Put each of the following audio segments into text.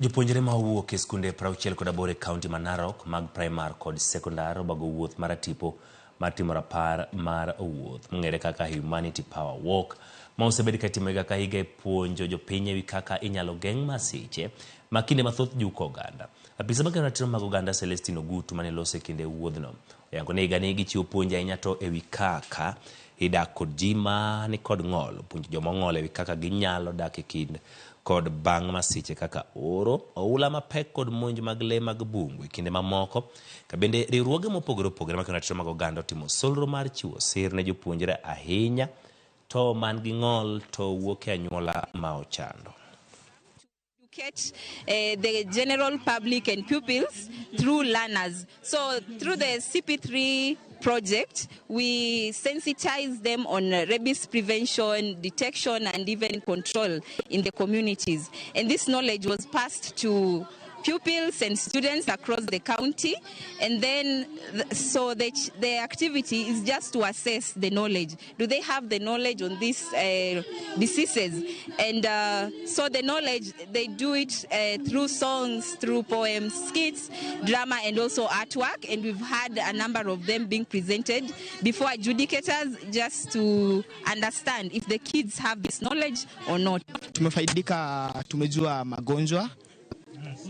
Jopuonjre ma owuok e skunde 68 e kaunti ma Narok mag primar kod sekondar obago wuoth mar tipo mar timo rapar mar wuoth mong'ere kaka Humanity Power Walk ma osebed ka itimo higa ka higa e puonjo jopiny ewi kaka inyalo geng' masiche ma kinde mathoth juko oganda. Apisa makelo ratiro mag oganda Celestine Ogutu mane loso e kinde wuodhno oyango ni higani gichiwo puonj ahinya to ewi kaka idak kod ji ma nikod ng'ol, puonjo joma ong'ol ewi kaka ginyalo dak e kind kod bang' masiche kaka oro, oula mapek kod monj mag lee mag bungu e kinde mamoko. Ka bende riwruoge mopogore opogore makelo ratiro mag oganda otimo solro mar chiwo sir ne jopuonjre ahinya to man gi ng'ol to wuok e anyuola ma ochando. Educate the general public and pupils through learners. So through the CP3 project, we sensitize them on rabies prevention, detection, and even control in the communities. And this knowledge was passed to pupils and students across the county. And then, so the activity is just to assess the knowledge. Do they have the knowledge on these diseases? And so the knowledge, they do it through songs, through poems, skits, drama, and also artwork. And we've had a number of them being presented before adjudicators just to understand if the kids have this knowledge or not. Tumefaidika, tumejua magonjwa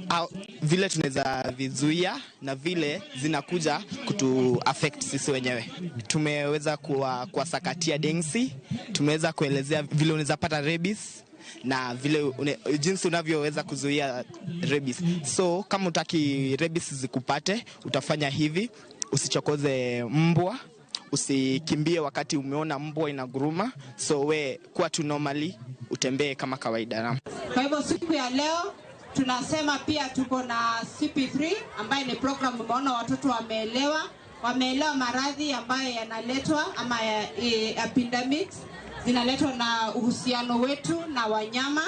au, vile tunaweza vizuia na vile zinakuja kutu affect sisi wenyewe. Tumeweza kuwasakatia densi, tumeweza kuelezea vile unaweza pata rabies na vile jinsi unavyoweza kuzuia rabies. So kama utaki rabies zikupate, utafanya hivi: usichokoze mbwa, usikimbie wakati umeona mbwa inaguruma, so we kuwa tu normally, utembee kama kawaida. Kwa hivyo siku ya leo tunasema pia tuko na CP3 ambayo ni program, umeona watoto wameelewa maradhi ambayo yanaletwa ama epidemics zinaletwa na uhusiano wetu na wanyama.